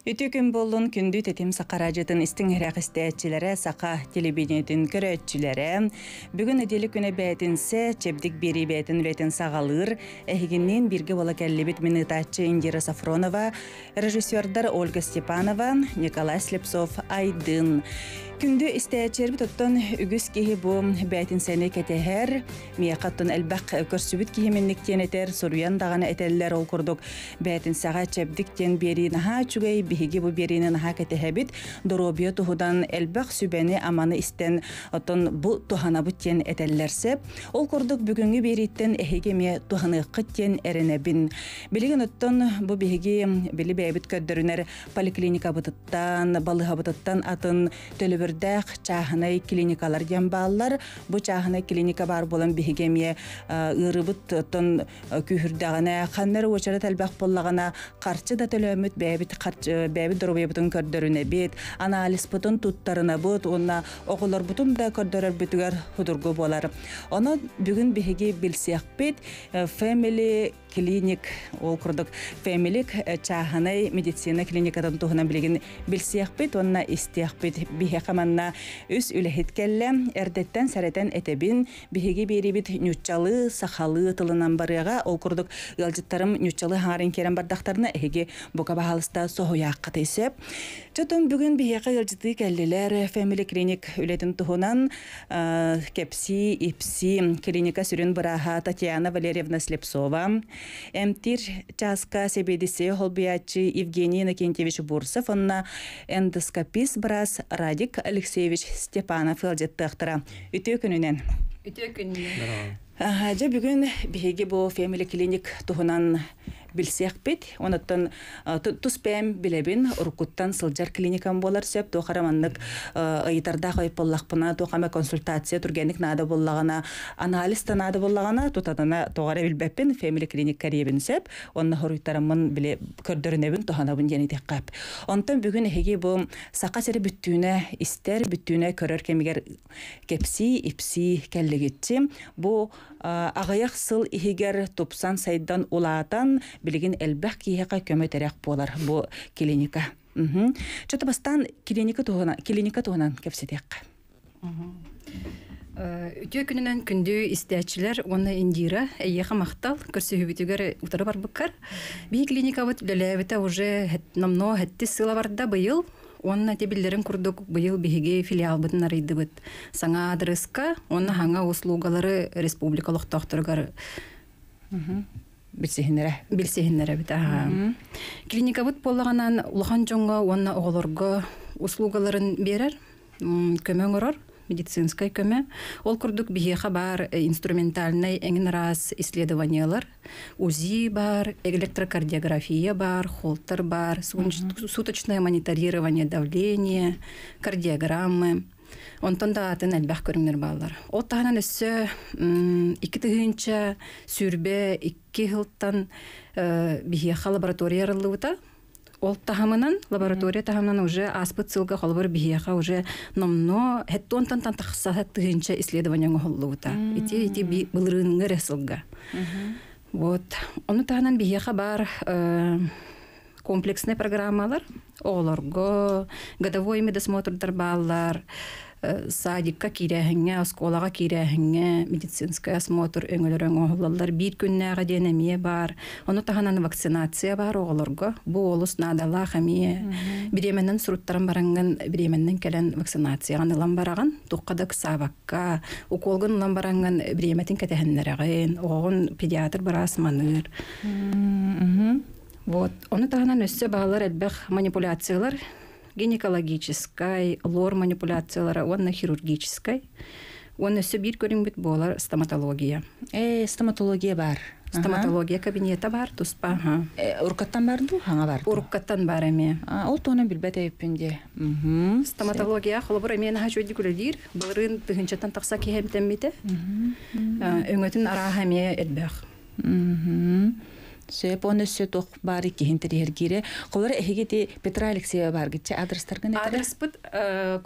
Үтүө күн буоллун күндү тэтим саха радиотын истиҥ иһирэх истээччилэрэ, саха телевидениетин көрөөччүлэрэ. Бүгүн нэдиэлэ күнэ бээтинсэ, чэбдик биэрии бэйэтин үлэтин саҕалыыр. Эһигинниин бииргэ буола кэллибит мин ыытааччы Индира Сафронова, режиссердар Ольга Степанова, Николай Слепцов, Айдын. Күндү истээччилэрбит оттон үгүс киһи бу бээтинсэни кэтэһэр. Миэхэ оттон элбэх көрсүбүт киһи минник диэн этэр, суруйан даҕаны этэллэр ол курдук Бээтинсэҕэ чэбдик диэн биэрии наһаа үчүгэй, биһиги бу биэриини наһаа кэтэһэбит. Доруобуйа туһудан элбэх сүбэни-аманы истэн, оттон бу туһанабыт диэн этэллэр сөп. Ол курдук бүгүҥҥү биэрииттэн эһиги эмиэ туһаныаххыт диэн эрэнэбин. Билигин оттон бу биһиги били бэйэбит көрдөрүнэр поликлиникабытыттан, балыыһабытыттан атын төлөбүрдээх чааһынай клиникалар диэн бааллар. Бу чааһынай клиника баар буолан биһиги эмиэ ыарыыбыт оттон күүһүрдэҕинэ, ханна эрэ уочарат элбэх буоллаҕына, харчы да төлөөммүт бэйэбит харчы бэйэбит доруобуйабытын көрдөрүнэбит, анализпытын туттарынабыт уонна оҕолорбутун да көрдөрөрбүтүгэр судургу буолар. Онон бүгүн биһиги билсиэхпит Family Clinic ол курдук Family чааһынай медицина клиникатын туһунан билигин билсиэхпит уонна истиэхпит. Биһиэхэ манна үс үлэһит кэллэ. Эрдэттэн сэрэтэн этэбин, Биһиги биэрибит ньуччалыы, сахалыы тылынан барыаҕа. Ол курдук ыалдьыттарым ньуччалыы хаҥарын киирэн бардахтарына, эһиги бука баһаалыста соһуйааххытый сөп. Чотун бүгүн биһиэхэ ыалдьытыы кэллилэр. Family Clinic үлэтин туһунан кэпсии, ипси клиника сүрүн бырааһа Татьяна Валерьевна Слепцова, эмтиир чааска сэбиэдиссэйи холбуйааччы Евгений Иннокентьевич Бурцев уонна эндоскопист быраас Радик Алексеевич Степанов ыалдьыттыахтара. Үтүө күнүнэн. Үтүө күнүнэн. Дьэ бүгүн биһиги бу Family Clinic туһунан билсиэхпит. Онуттан тус бэйэм билэбин, уруккуттан сылдьар клиникам буолар сөп. Туох эрэ маннык ыйытардаах ойполлахпына, туох эмэ консультация түргэнник наада буоллаҕына, анализ да наада буоллаҕына, тутатына тоҕо эрэ билбэппин, Family Clinic кэриэбин сөп. Онно хоруйтараммын били көрдөрүнэбин, туһанабын диэн этиэххэ. Онтон бүгүн эһиги бу Саха сири бүттүүнэ истэр, бүттүүнэ көрөр кэмигэр кэпсии-ипсии кэллигитчи. Бу аҕыйах сыл иһигэр тупсан сайдан улаатан, билигин элбэх киһиэхэ көмө-тирэх буолар бу клиника. Чото бастаан клиника туһунан, клиника туһунан кэпсэтиэххэ. Үтүө күнүнэн күндү истээччилэр уонна Индира, эйиэхэ махтал, көрсүһүүбүтүгэр утары барбыккар. Биһи клиникабыт үлэлээбитэ уже номнуо сэттис сыла барда быйыл. Уонна ити биллэрин курдук быйыл биһиги филиалбытын арыйдыбыт. Саҥа аадырыска уонна саҥа услугалары республика олохтоохторугар билсиһиннэрэ. Билсиһиннэрэбит. Клиникабыт буоллаҕынан улахан дьоҥҥо уонна оҕолорго услугаларын биэрэр. Көмө оҥорор, медицинскай көмө. Ол курдук биһиэхэ баар инструментальнай эҥин араас исследованиялар, УЗИ баар, электрокардиография баар, холтер баар, суточное мониторирование давления, кардиограммы. Онтон да атын элбэх көрүҥнэр бааллар. Ол таһынан өссө 2022 сылтан биһиэхэ лаборатория арыллыбыта. Ол таһымынан, лаборатория таһымынан уже ааспыт сылга холобур биһиэхэ уже номнуо хеттуонтан тахса тыһыынча исследование оҥоһуллубута. Ити ити былырыыҥҥы эрэ сылга. Вот. Ону таһынан биһиэхэ баар комплекснай программалар оҕолорго годовой медосмотрдар бааллар, садикка киирээһиҥҥэ, оскуолаҕа киирээһиҥҥэ медицинскэй осмотр өҥөлөрө оҥоһуллаллар. Биир күннээҕи диэн эмиэ баар. Ону таһынан вакцинация баар оҕолорго. Бу олус наадалаах эмиэ. Бириэмэнэн суруттаран бараҥҥын, бириэмэннэн кэлэн вакцинацияҕын ылан бараҕын. Туохха да ыксаабакка, уколгун ылан бараҥҥын бириэмэтин кэтэһиннэрэҕин. Оҕоҕун педиатр быраас маныыр. Вот. Ону таһынан өссө баалар элбэх манипуляциялар гинекологическай, лор манипуляциялара уонна хирургическай. Уонна өссө биир көрүҥмүт буолар стоматология. Э, стоматология бар. Стоматология кабинета бар туспа. Уруккаттан бар дуу, хаҥа бар дуу? Уруккаттан бар эмиэ. Ол туһунан билбэт эбиппин дии. Стоматология холобур эмиэ наһаа үчүгэйдик үлэлиир. Былырыын тыһыынчаттан тахса киһи эмтэммитэ. Өҥөтүн арааһа эмиэ элбэх. Сөп, оны өссө туох баар иккиһин интэриэһиргиирэ. Холобура эһиги ити Петра Алексеева бааргытча адрестаргын этэрэ? Адреспыт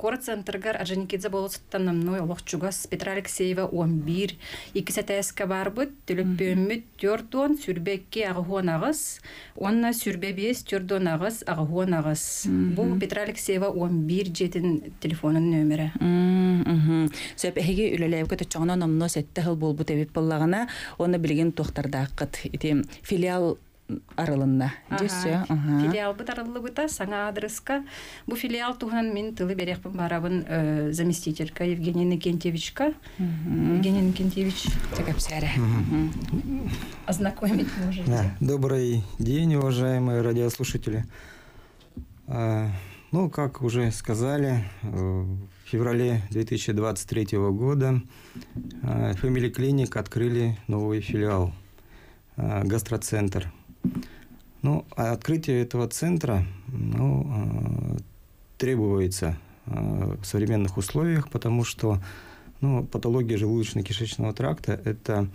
куорат центрыгар Орджоникидзе болуоссаттан намной олох чугас Петра Алексеева 11 иккис этээскэ баарбыт. Төлөппүөммүт 40 22 88 уонна 25 48 88. Бу Петра Алексеева 11 дьиэтин телефонун нөмерэ. Сөп, эһиги үлэлээбиккит оччоҕуна номнуо 7 сыл буолбут эбит буоллаҕына, уонна билигин туохтардааххыт ити филиал арылынна. Дьэ, Филиалбыт арыллыбыта саҥа аадырыска. Бу филиал туһунан мин тылы бериэхпин барабын заместителька Евгений Иннокентьевичка. Евгений Иннокентьевич. Кэпсээрэ. Ознакомить можете. Да. Добрый день, уважаемые радиослушатели. Ну, как уже сказали, в феврале 2023 года Family Clinic открыли новый филиал – гастроцентр. Ну, а открытие этого центра, ну, требуется в современных условиях, потому что, ну, патология желудочно-кишечного тракта – это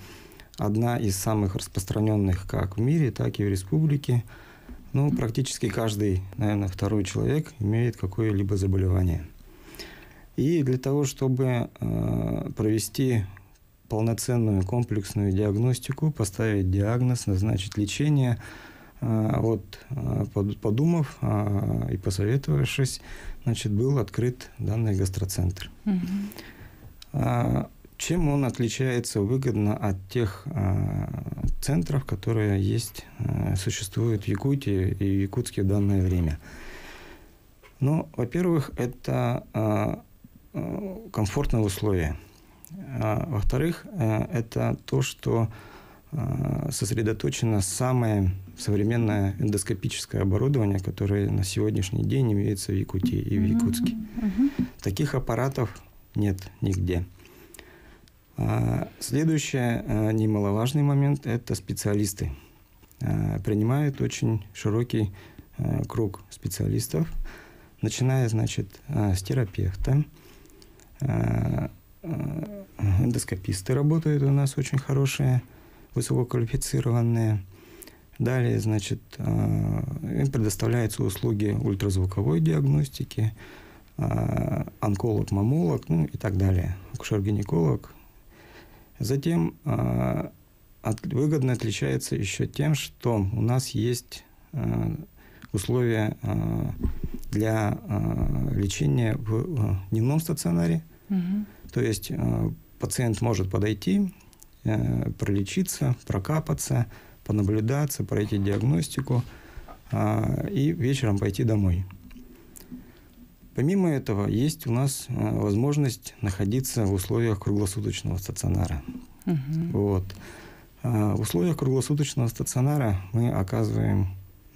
одна из самых распространенных как в мире, так и в республике. Ну, практически каждый, наверное, второй человек имеет какое-либо заболевание. И для того, чтобы провести полноценную комплексную диагностику, поставить диагноз, назначить лечение, вот, подумав и посоветовавшись, значит, был открыт данный гастроцентр. Чем он отличается выгодно от тех центров, которые есть, существуют в Якутии и в Якутске в данное время? Ну, во-первых, это комфортные условия. Во-вторых, это то, что сосредоточено самое современное эндоскопическое оборудование, которое на сегодняшний день имеется в Якутии и в Якутске. Таких аппаратов нет нигде. Следующий немаловажный момент – это специалисты. Принимают очень широкий круг специалистов, начиная, значит, с терапевта, эндоскописты работают у нас очень хорошие, высококвалифицированные. Далее, значит, им предоставляются услуги ультразвуковой диагностики, онколог, маммолог, ну и так далее, акушер-гинеколог. Затем выгодно отличается еще тем, что у нас есть условия для лечения в дневном стационаре. То есть пациент может подойти, пролечиться, прокапаться, понаблюдаться, пройти диагностику и вечером пойти домой. Помимо этого, есть у нас возможность находиться в условиях круглосуточного стационара. Вот. В условиях круглосуточного стационара мы оказываем,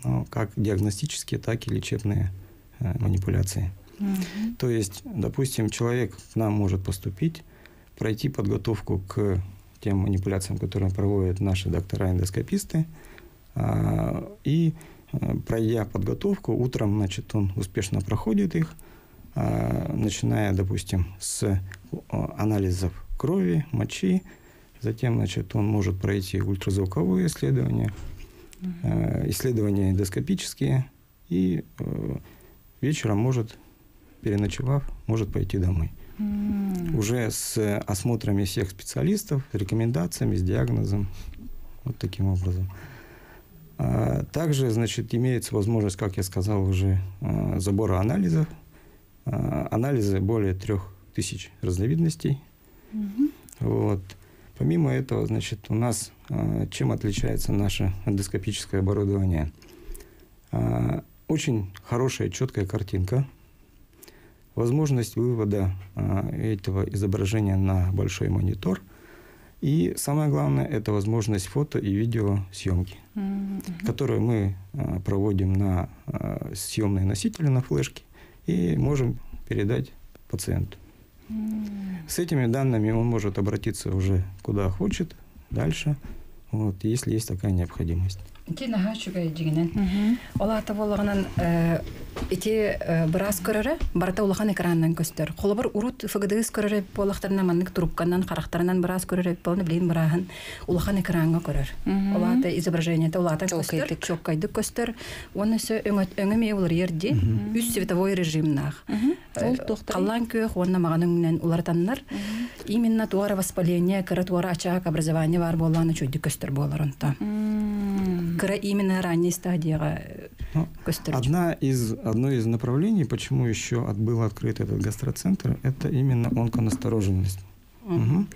ну, как диагностические, так и лечебные манипуляции. То есть, допустим, человек к нам может поступить, пройти подготовку к тем манипуляциям, которые проводят наши доктора-эндоскописты, и пройдя подготовку, утром, значит, он успешно проходит их, начиная, допустим, с анализов крови, мочи, затем, значит, он может пройти ультразвуковое исследование, исследования эндоскопические, и вечером может, переночевав, может пойти домой. Уже с осмотрами всех специалистов, рекомендациями, с диагнозом. Вот таким образом. Также, значит, имеется возможность, как я сказал уже, забора анализов. Анализы более 3000 разновидностей. Вот. Помимо этого, значит, у нас чем отличается наше эндоскопическое оборудование? Очень хорошая, четкая картинка. Возможность вывода этого изображения на большой монитор. И самое главное, это возможность фото и видеосъемки, которую мы проводим на съемные носители, на флешке, и можем передать пациенту. С этими данными он может обратиться уже куда хочет дальше, вот, если есть такая необходимость. Ити наһаа үчүгэй дьиҥинэн. Ол аата буоллаҕынан Ити быраас көрөрө барыта улахан экранынан көстөр. Холобур, урут ФГДС көрөрө буоллахтарына маннык трубканан, харахтарынан быраас көрөрө буолан, билигин бырааһын улахан экраҥҥа көрөр. Ол аата изображениета улаатан көстөр, чуолкайдык көстөр. Уонна өссө өҥө эмиэ уларыйар дии. Үс цветовой режимнаах. Ол туохтарый? Халлаан күөх уонна маҕан өҥүнэн уларытаннар. Именно туора воспаление, кыра туора очаг образование баар буоллаҕына үчүгэйдик көстөр буолар онтон. Кыра именно ранней стадияҕа Ну, көстөр. Одно из направлений, почему еще был открыт этот гастроцентр, это именно онконастороженность. Мгм.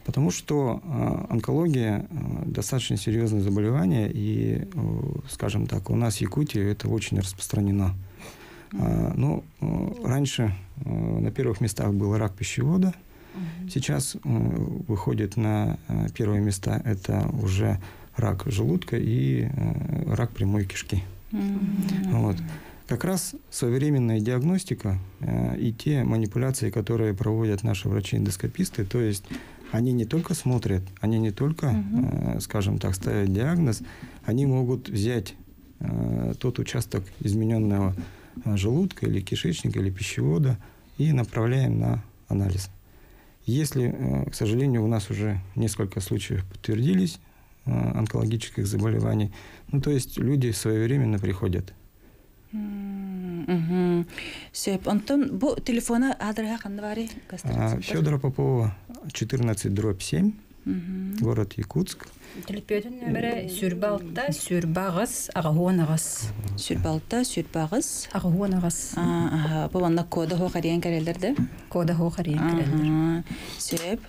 Потому что онкология достаточно серьезное заболевание, и, скажем так, у нас в Якутии это очень распространено. Ну, раньше на первых местах был рак пищевода, сейчас выходит на первые места это уже рак желудка и рак прямой кишки. Вот. Как раз современная диагностика и те манипуляции, которые проводят наши врачи-эндоскописты, то есть они не только смотрят, они не только, скажем так, ставят диагноз, они могут взять тот участок измененного желудка или кишечника или пищевода и направляем на анализ. Если, к сожалению, у нас уже несколько случаев подтвердились онкологических заболеваний, ну, то есть люди своевременно приходят. Сөп. Онтон бу телефона адреһа ханна баарый? Федора Попова, 14/7, город Якутск. Төлөпүөнүн нүөмэрэ 26 28 88. 26 28 88. Аха, бу манна кода суох эрийэн кэлэллэр да? Кода суох эрийэн кэлэллэр. Сөп.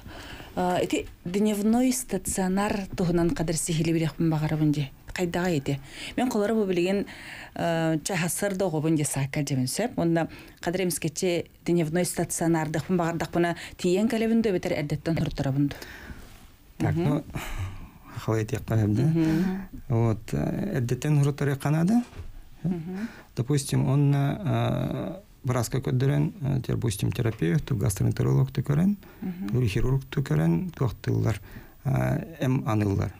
Ити дневной стационар туһунан кадыр сиһили билиэхпин баҕарабын дии. Хайдаҕа ити? Мен холоро бу билигин чаһасар да оҕобун десакка дьэбин сөп. Онна кадыр эмискечи дневной стационардахпын баҕардахпына тиийэн кэлэбин да эбэтэр эрдэттэн суруттарабын да? Так, ну, халай да? Вот, эрдэттэн суруттарыахха наада. Допустим, он бырааска көрдөрөн, допустим, терапевт, гастроэнтеролог көрөн, хирург көрөн, туохтыыллар, эм аныыллар.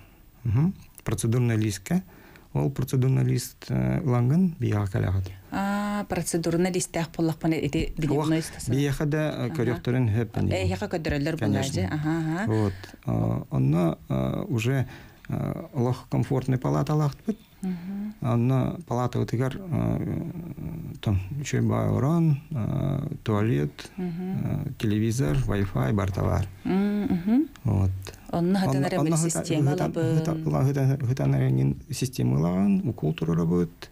Процедурный листка. Ол процедурный лист ылаҥҥын биһиэхэ кэлэҕит. А, процедурный листээх буоллахпына ити дневной стационар. Биһиэхэ да көрүөхтэрин сөп. Эһиэхэ көрдөрөллөр Конечно. Ага. Вот. Онно уже олох комфортный палаталаахпыт. Онно палатабытыгар там үчүгэй орон, туалет, телевизор, Wi-Fi барыта баар. Вот. Онно сытан эрэ система лабын. Сытан эрэ система ылаҕын, укол туруорабыт.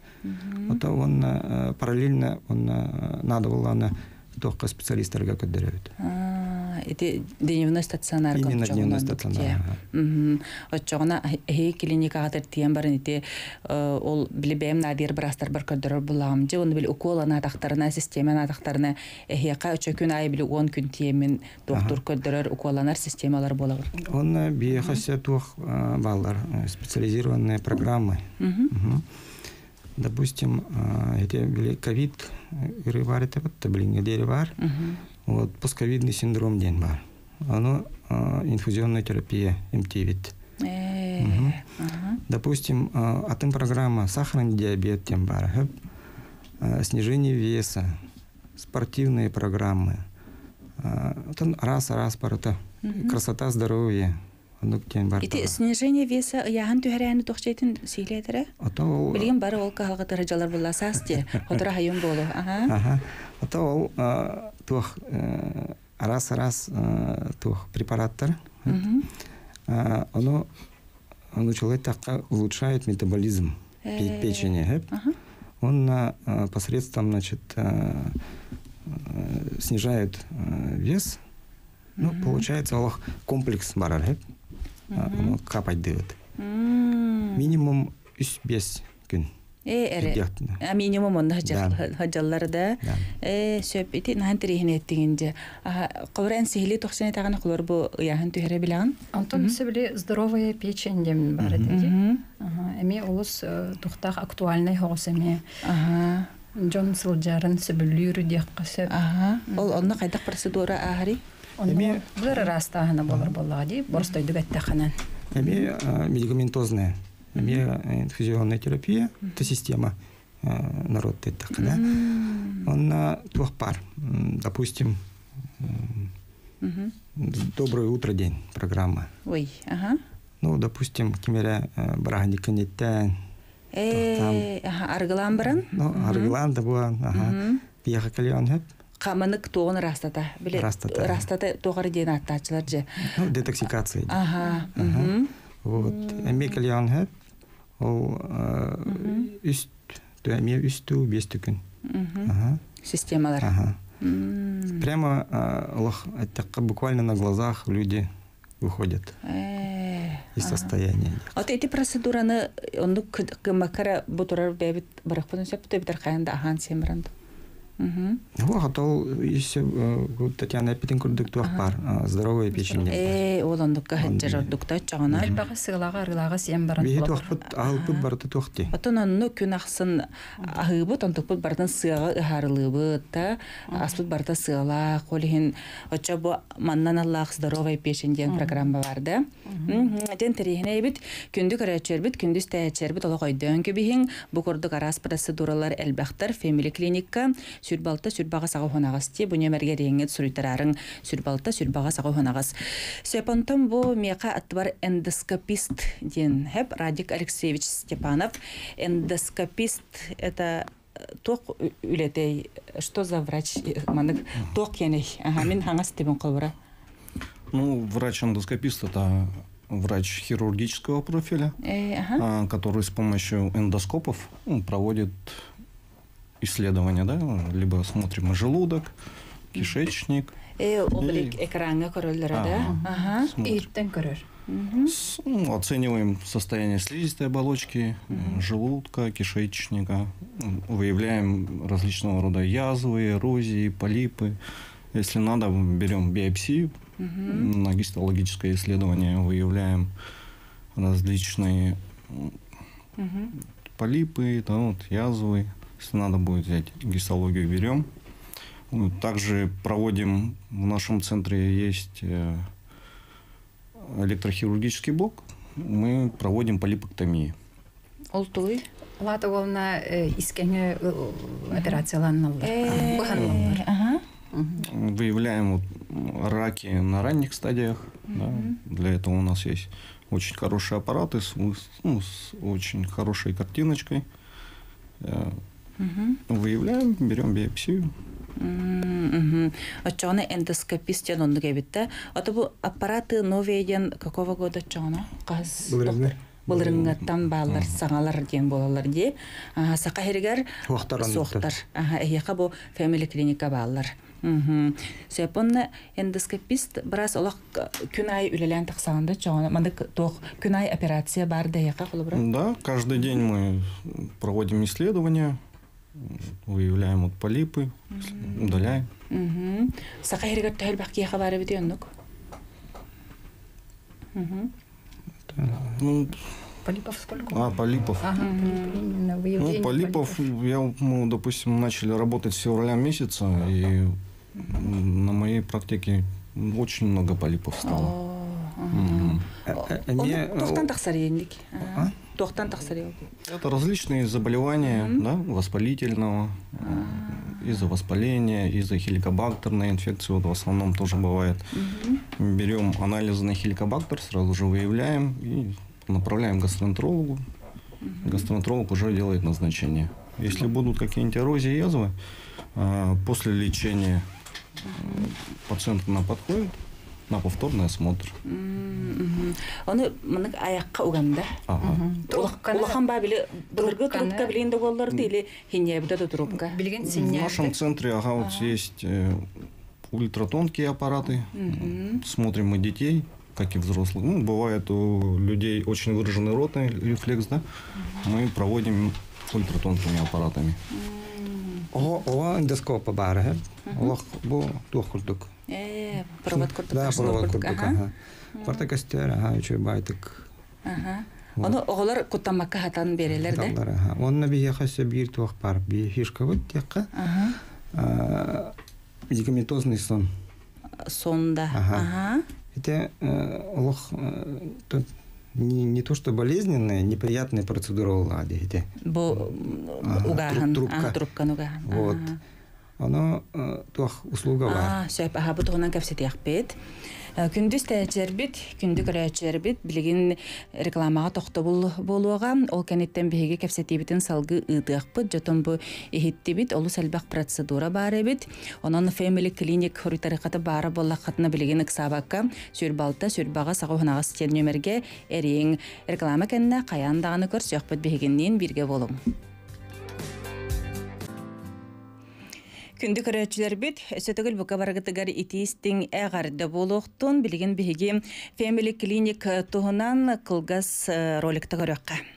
Ото онно параллельно онно надо было туохха специалисттарга көрдөрөбүт. Ити дневной стационар. Именно дневной стационар. Оччоҕуна эһиги клиникаҕа тиийэн баран ити ол били бэйэм наадыйар быраастарбар көрдөрөр буоллаҕым. Дьэ оны били укол анаатахтарына, система анаатахтарына эһиэхэ өчө күн аайы били 10 күн тиийэммин доктор көрдөрөр, уколланар системалар буолар. Онно биһиэхэ туох бааллар специализированные программы. Допустим, эти били ковид баар этэ, билиҥҥэ диэри баар. Вот постковидный синдром диэн баар. Оно инфузионная терапия эмтиибит. Допустим, атын программа сахарный диабет диэн баар. Снижение веса, спортивные программы. Раз-раз барыта. Красота, здоровье. Оннук диэн бар. Ити снижение веса ыйааһын түһэрээни тохчейтин сиилетере? Ото ол Билигин бары ол кыһалҕатыгар дьалар буолла саас дии. Хотура хайын буолу. Аха. Аха. Ото ол туох араас-араас туох препараттар. Оно ону человек улучшает метаболизм печени. Он посредством, значит, снижает вес. Ну, получается, олох комплекс барар, капать дает. Минимум 3-5 күн. Э, эрэ. А минимум онно сылдьаллар да. Э, сөп ити наһаа интэриэһинэй эттиҥ дии. Холобур эн сиһилии тохсони таганы холобур бу ыйааһын түһэрэ билэҕин. Онтон били здоровая печень диэн баар этэ. Эмиэ олус туохтаах актуальный соҕус эмиэ. Дьон сылдьарын сөбүлүүр диэххэ сөп. Аха. Ол онно хайдах процедура ааһарый? Онно быар ыраастааһына буолар буоллаҕа дии, боростойдук эттэххинэ. Эмиэ медикаментозная, эмиэ инфузионная терапия, это система. Народ диэтэххэ да. Онно туох баар. Допустим, «Доброе утро» день программа. Ой, ага. Ну, допустим, ким эрэ бырааһынньык кэнниттэн Арыгылаан баран? Ну, арыгылаан да буолан, аха. Биһиэхэ кэлиэн сөп. Хаманык туоҕун ырастата. Били Ырастата. Ырастата туох диэн ааттааччылар же. Ну, детоксикация. Ага. Вот. Эмиэ кэлиэн сөп. Ол үс эмиэ үс туу, биэс күн. Ага. Системалар. Ага. Прямо олох эттэххэ, буквально на глазах люди выходят из состояния. Ото ити процедураны оннук кымаккара бу турар бэйэбит барыахпытын сөп эбитэр хайан да аһаан сиэн баран. Вот, ол еще Татьяна эппитин курдук туох баар, здоровая печень диэн баар. Ол оннукка сылдьар ордукта чоҕона. Элбэҕи сыалаҕа арыылааҕы сиэн баран. Биһи туохпут аһылпыт барыта туох дии. Отон онну күн ахсын аһыыбыт, онтукпут барытын сыаҕа ыһаарылыыбыт да, аспыт барыта сыалаах, ол иһин оччо бу маннан аллаах здоровая печень диэн программа бар да. Дьэн тэрээһинэйбит, күндү көрөөччүлэрбит, күндү истээччилэрбит олох өйдөөн кэбиһиҥ, бу курдук араас процедуралар элбэхтэр Family Clinic-ка 26 28 аҕыс ти бу нүөмэргэ эриэҥҥит суруйтараарыҥ 26 28 аҕыс. Сөп, онтон бу миэхэ аттыбар эндоскопист диэн хэп Радик Алексеевич Степанов. Эндоскопист это туох үлэтэй, что за врач, манык туох киэнэй? Аха, мин хаҥас тибин холбура. Ну, врач-эндоскопист – это врач хирургического профиля, который с помощью эндоскопов, ну, проводит исследования, да, либо смотрим мы желудок, кишечник. Ол били экраҥҥа көрөллөрө да? Ага. Смотрим. Иһиттэн көрөр. Ну, оцениваем состояние слизистой оболочки, желудка, кишечника, выявляем различного рода язвы, эрозии, полипы. Если надо, берем биопсию на гистологическое исследование, выявляем различные полипы, да, вот, язвы. Если надо будет взять гистологию, берем. Вот, также проводим, в нашем центре есть электрохирургический блок, мы проводим полипэктомии. Ол тугуй? Лата уолна искэҥҥэ операцияланаллар. Быһаналлар. Выявляем вот раки на ранних стадиях. Да. Для этого у нас есть очень хорошие аппараты ну, с очень хорошей картиночкой. Выявляем, берем биопсию. Оччоҕуна эндоскопист диэн оннук эбит да. Ото бу аппараты новые диэн какого года оччоҕуна? Хас? Былырыҥҥы. Былырыҥҥыттан бааллар, саҥалар диэн буолаллар дии. Саха сиригэр Суохтар оннуктар. Суохтар. Эһиэхэ бу Family клиника бааллар. Сөп, онно эндоскопист быраас олох күн аайы үлэлээн тахсаҕын да чоҕуна маннык туох күн аайы операция баар да эһиэхэ холобура? Да, каждый день мы проводим исследования, выявляем вот полипы, удаляем. Саха сиригэр төһө элбэх киһиэхэ баар эбитий оннук? Ну, Полипов сколько? А, полипов. Ага, именно выявление Ну, полипов, я, мы, допустим, начали работать с февраля месяца, и на моей практике очень много полипов стало. Мгм. Эмиэ Туохтан тахсар инник? А? Туохтан тахсар ол? Это различные заболевания, да, воспалительного, из-за воспаления, из-за хеликобактерной инфекции, вот в основном тоже бывает. Берем анализы на хеликобактер, сразу же выявляем и направляем к гастроэнтерологу. Гастроэнтеролог уже делает назначение. Если будут какие-нибудь эрозии, язвы, после лечения пациент к нам подходит на повторный осмотр. Ону маннык айахха уган да? Ага. Трубканы- Улахан ба били былыргы Трубканы- трубка билин да буоллар или хиннебде да трубка? Билигин В нашем центре, ага, вот есть ультратонкие аппараты. Смотрим мы детей, как и взрослых. Ну, бывает у людей очень выраженный ротный рефлекс, да? Мы проводим ультратонкими аппаратами. О, о, эндоскопа баар, э? Олох бу туох курдук. Провод курдук. Да, шнур провод курдук, ага. ага. Барта көстөр, ага, үчүгэй баайтык. Ага. Ону оҕолор куттаммакка хатан берелер да? Таллар, ага. Онно биһиэхэ өссө биир туох баар, биир фишкабыт диэххэ. Медикаментозный сон. Сонда. Ага. Ага. Ити олох Не то что болезненная, неприятная процедура была, дии. Бу угааһын, трубка. Трубканы угааһын. Вот. Оно туох услуга баар. Сөп, аха, бу туһунан кэпсэтиэхпит. Күндү истээччилэрбит, күндү көрөөччүлэрбит, билигин рекламаҕа тохтобул буолуоҕа. Ол кэнниттэн биһиги кэпсэтиибитин салгыы ыытыахпыт. Дьотон бу иһиттибит, олус элбэх процедура баар эбит. Онон Family Clinic хоруйтарыхата баара буоллаххытына билигин ыксаабакка 26, 28 98 диэн нүөмэргэ эрийиҥ. Реклама кэннэ хайаан даҕаны көрсүөхпүт, биһигинниин бииргэ буолуҥ. Күндү көрөөччүлэрбит, өссө төгүл бука барыгытыгар итии-истиҥ эҕэрдэ буолуохтун. Билигин биһиги Family Clinic туһунан кылгас роликта көрүөххэ.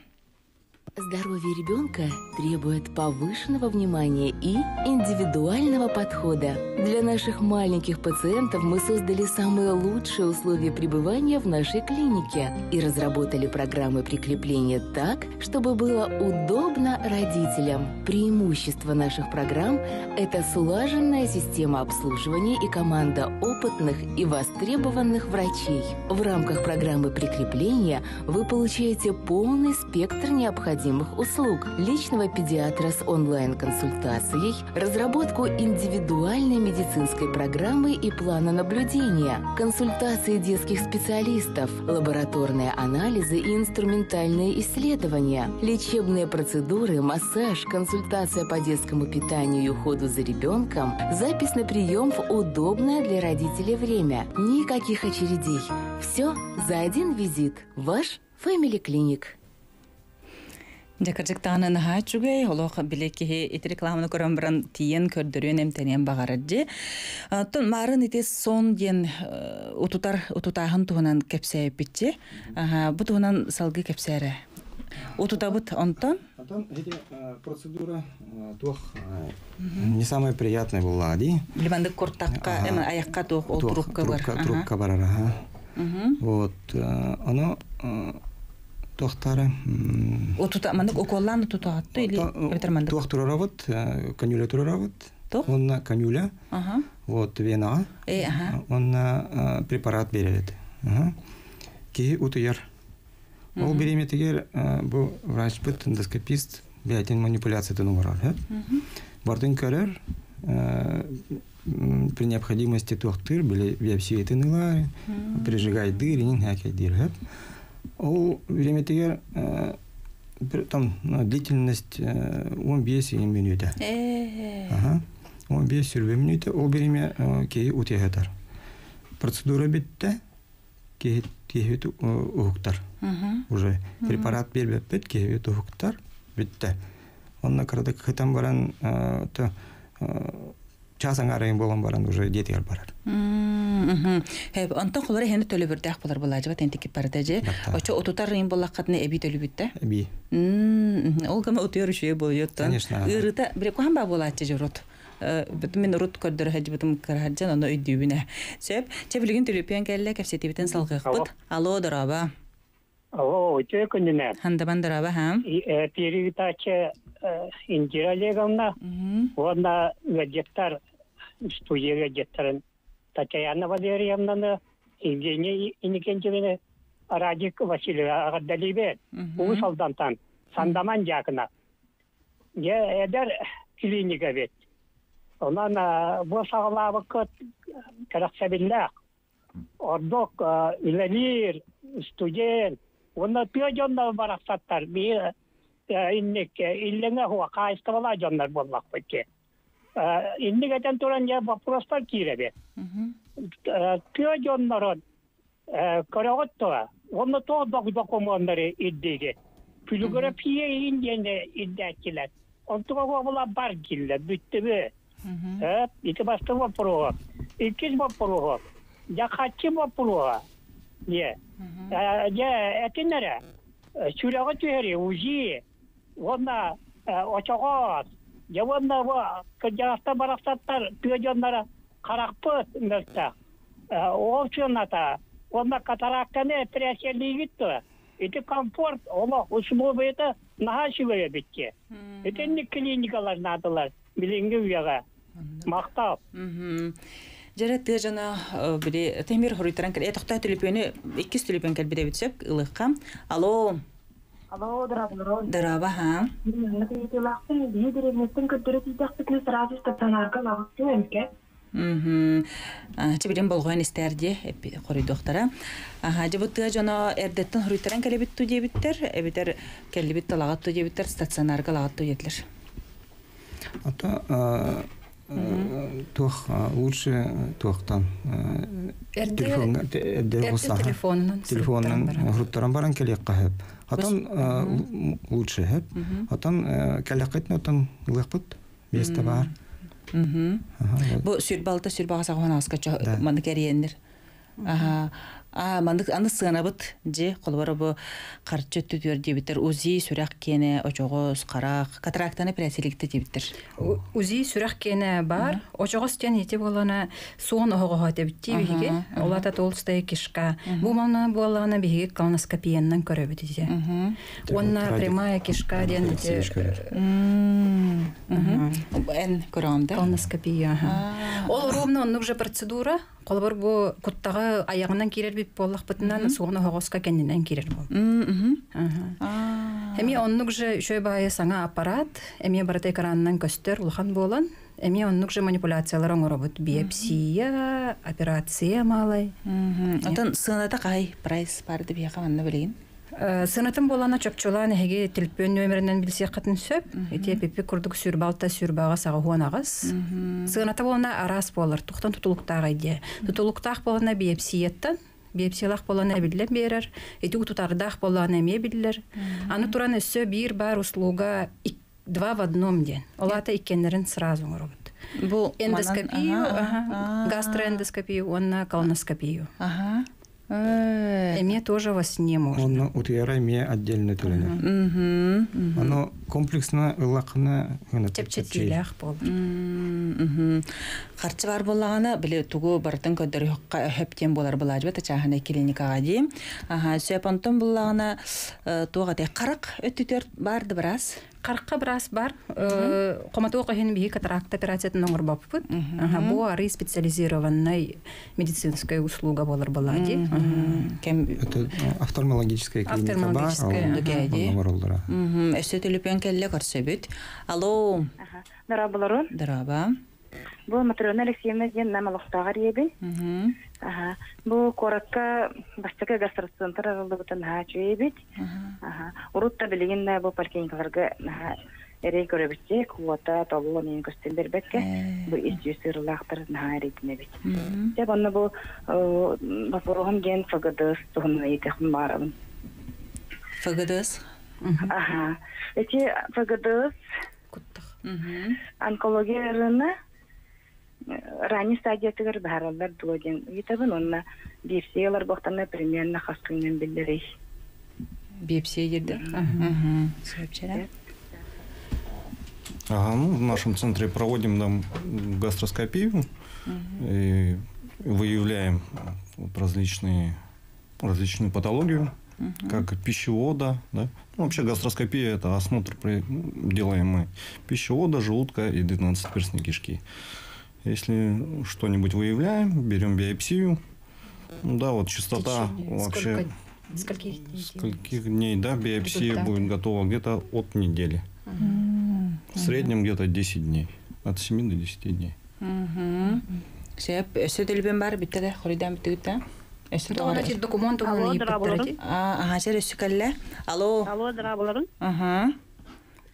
Здоровье ребенка требует повышенного внимания и индивидуального подхода. Для наших маленьких пациентов мы создали самые лучшие условия пребывания в нашей клинике и разработали программы прикрепления так, чтобы было удобно родителям. Преимущество наших программ – это слаженная система обслуживания и команда опытных и востребованных врачей. В рамках программы прикрепления вы получаете полный спектр необходимых услуг: личного педиатра с онлайн-консультацией, разработку индивидуальной медицинской программы и плана наблюдения, консультации детских специалистов, лабораторные анализы и инструментальные исследования, лечебные процедуры, массаж, консультация по детскому питанию и уходу за ребенком, запись на прием в удобное для родителей время. Никаких очередей. Все за один визит. Ваш Family Clinic. Дьэ, кырдьык даҕаны наһаа үчүгэй, олох били киһи ити рекламаны көрөн баран тиийэн көрдөрүөн эмтэниэн баҕарар дии. Оттон маарын ити сон диэн утутар утутааһын туһунан кэпсээбиппитчи. Бу туһунан салгыы кэпсээ эрэ. Утутабыт онтон? Онтон эти процедура туох не самая приятная была, дии. Били маннык куртахха, эми айахха туох ол трубка бар. Трубка барар, аха. Вот, оно туохтары Утута маннык уколлаан утутаҕатты или эбэтэр маннык? Туох турарабыт, канюля турарабыт. Онна канюля. Вот венаҕа. Онна препарат беребит. Киһи утуйар. Ол бириэмэтигэр бу врачпыт, эндоскопист бэйэтин манипуляциятын оҥорор. Бардын көрөр, при необходимости туохтыыр, били биопсиятын ылар, прижигайдыыр, инин хээкэйдиир. Ол бириэмэтигэр там длительность 15 мүнүүтэ. 15 мүнүүтэ ол бириэмэ киһи утуйа сытар. Процедура бүттэ, киһи уһуктар. Уже препарат биэрбэппит, киһи уһуктар, бүттэ. Онно кыратык сытан баран, час аҥаарайын буолан баран уже дьиэтигэр барар. Онтон холоро эһиэхэ төлөбүрдээх буолар буолааччы тентики барда же. Очо утутар ыйын буоллаххытына эбии төлүүгүт. Эбии. Ол гама утуйар үчүгэй буолуоттан. Конечно. Ыарыыта бире куһаҕан баа буолааччы дьорот. Мин урут көрдөрө сылдьыбытым кыра сылдьан, ону өйдүүбүн. Сөп. Чэ билигин төлөпүөн кэллэ кэпсэтиибитин салгыахпыт. Алло, дорообо. Алло, үтүө күнүнэн. Хандабан дорообо, ха. Передача Индира Олеговна, уонна ыалдьыттар, студия ыалдьыттарын Татьяна Валерьевнаны, Евгения Иннокентьевна, Радик Васильевич эҕэрдэлиибин. Уус Алдантан, Сандаман Дьяконов. Дьэ, эдэр клиника эбит. Онон бу саҕалаабыккыт кэрэхсэбиллээх. Ордук үлэлиир студент, уонна тыа дьоннор барахсаттар биир инник иллэҥэ суох хаһаайыстыбалаах дьоннор буоллахпыт дии. Инник этэн туран дьэ боппуруостар киирэбит. Тыа дьоннорун көрөҕүт дуо? Уонна туох докумуоннары ирдиигит? Флюорография иһин диэн ирдээччилэр. Онтуга буола бар дииллэр, бүттүбү. Ити бастакы боппуруоһу. Иккис боппуруоһу. Дьэ харчы боппуруоһа. Дьэ. Дьэ этин эрэ. Сүрэҕи түһэри, УЗИ, уонна очоҕоос. Дьэ уонна бу кырдьаҕастар барахсаттар тыа дьонноро харахпыт мөлтөх. Ол сыаната уонна катарактаны эпэрээссийэлиигит дуо? Ити комфорт олох условията наһаа үчүгэй эбит дии. Итинник клиникалар наадалар билиҥҥи үйэҕэ. Махтал. Дьэрэ тыа дьоно били темир хоруйтаран кэл. Тохтоо төлөпүөнү иккис төлөпүөн кэлбит эбит сөп ылыахха. Алло. Алло, дорооболорун. Дорообо, ха. Маннык ыйытыылаахпын, биһи дэриэбинэттэн көрдөрө тиийдэхпитинэ сразу стационарга ылаҕыттыы эмке. Чэ билин болҕойон истээр дии хоруйдуохтара. Аха, дьэ бу тыа дьоно эрдэттэн хоруйтаран кэлэбит туу диэбиттэр, эбэтэр кэллибит талаҕат туу диэбиттэр, стационарга ылаҕыт туу диэтилэр. Ата туох лучше туохтан телефоҥҥа телефонунан телефонунан хоруттаран баран кэлиэххэ сөп. Отон лучше сөп. Отон кэлэххитин отон ылыахпыт место баар. Бу сүрбалта сүрбаҕа саҕан аска маннык кэриэннэр. Аха. А маннык аны сыанабыт дьи холобура бу харчы өттүтүгэр диэбиттэр УЗИ сүрэх киэнэ очоҕос харах катарактаны пресселикте диэбиттэр. УЗИ сүрэх киэнэ бар. Очоҕос диэн ити буолана суон оһоҕоһо тэбитти биһиги. Олата толстая кишка. Бу манна буоллаҕына биһиги колоноскопиянан көрөбүт ити. Уонна прямая кишка диэн ити Эн көрөҕүн да? Колоноскопия. Ол ровно оннук же процедура. Холобур бу куттаҕы айаҕынан киирэр бит буоллахпытынан суон оһоҕоско кэннинэн киирэр буол. Эмиэ оннук же үчүгэй баайы саҥа аппарат, эмиэ барыта экранынан көстөр улахан буолан, эмиэ оннук же манипуляциялар оҥоробут. Биопсия, операция малай. Отон сыаната хаһай прайс баар да биһиэхэ манна билигин? Сыанатын буолана чопчулаан эһиги төлпүөн нүөмэринэн билсиэххитин сөп. Ити пипи курдук сүрбалта сүрбаҕа саҕаһуон аҕыс. Сыаната буолана араас буолар. Тухтан тутулуктаах идея. Тутулуктаах буолана биопсияттан, биопсиялаах буолана эбиллэн биэрэр. Ити утутардаах буоллаҕына эмиэ биллэр. Аны туран өссө биир баар услуга два в одном диэн. Ол аата иккиэннэрин сразу оҥоробут. Бу эндоскопию, гастроэндоскопию уонна колоноскопию. Эмиэ тоже во сне можно. Онно утуйара эмиэ отдельно төлөнөр. Оно комплексно ыллаххына чэпчэтиилээх буолар. Харчы бар буоллаҕына, били тугу барытын көрдөрүөххэ өһөп диэн буолар былаажба тачааһынай клиникаҕа дии. Аха, сөп онтон буллаҕына туох этэй харах өттүтүөр баар да быраас? Харахха быраас бар. Хомотуох иһин биһи катаракта операциятын оҥорбоппут. Бу арый специализированный медицинская услуга болар была ди. Это офтальмологическая клиника бар. Офтальмологическая. Өссө төлөпүөн кэллэ көрсөбүт. Алло. Дорооболорун. Дорообо. Бу Матрена Алексеевна диэн нам олохтооҕор ийэбин. Аха. Бу куоракка бастакы гастроцентр арыллыбытын наһаа үчүгэй эбит. Аха. Урут да билигин да бу поликлиникаларга наһаа эрэй көрөбүт квота толуон иһин көстөн бербекке бу ис жүз сыырылаахтар наһаа эрэйдэнэбит. Дьэ онно бу боппуруоһум диэн ФГДС туһунан ыйытыахпын баҕарабын. ФГДС? Аха. Эти ФГДС онкология ыарыыны ранний стадиятыгар быһаараллар дуо диэн ыйытабын уонна биопсия ылар буолтана примерно хас күнүнэн биллэрий? Биопсия диирдэ. Сөпчэрэ. Ага, ну, в нашем центре проводим нам гастроскопию и выявляем вот различные, различную патологию, как пищевода. Да? Ну, вообще гастроскопия – это осмотр, делаем мы пищевода, желудка и 12-перстной кишки. Если что-нибудь выявляем, берем биопсию. Ну да, вот частота вообще... Скольких дней? Скольких дней, да, биопсия Результаты. будет готова где-то от недели. В среднем где-то 10 дней. От 7 до 10 дней. Сөп, өссө төлөпүөн бар бүтте да, хоруйдаан бүттүгүт да? Өссө Тоҕо тоҕо документ туһунан Алло, ыйыппыттар дорооболорун. ити. Аха, чэр өссө кэллэ. Алло. Алло, дорооболорун. Аха.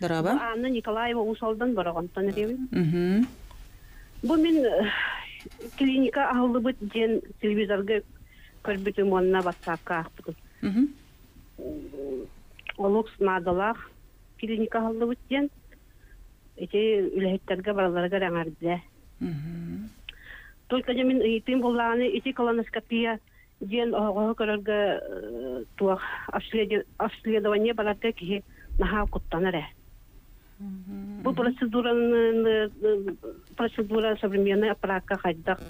Дорообо. Анна Николаева Уус-Алдан Бороҕонтон эрийэбин. Бу мин клиника аһыллыбыт диэн телевизорга көрбүтүм уонна ватсапка аахпытым. Олус наадалаах клиника аһыллыбыт диэн ити үлэһиттэргэ бараларыгар эҥэрдэ. Только мин ыйытыым буоллаҕына ити колоноскопия диэн оһоҕоһу көрөргө туох обследование барарга киһи наһаа куттанар ээ. Бу процедураны процедура современный аппаратка хайдах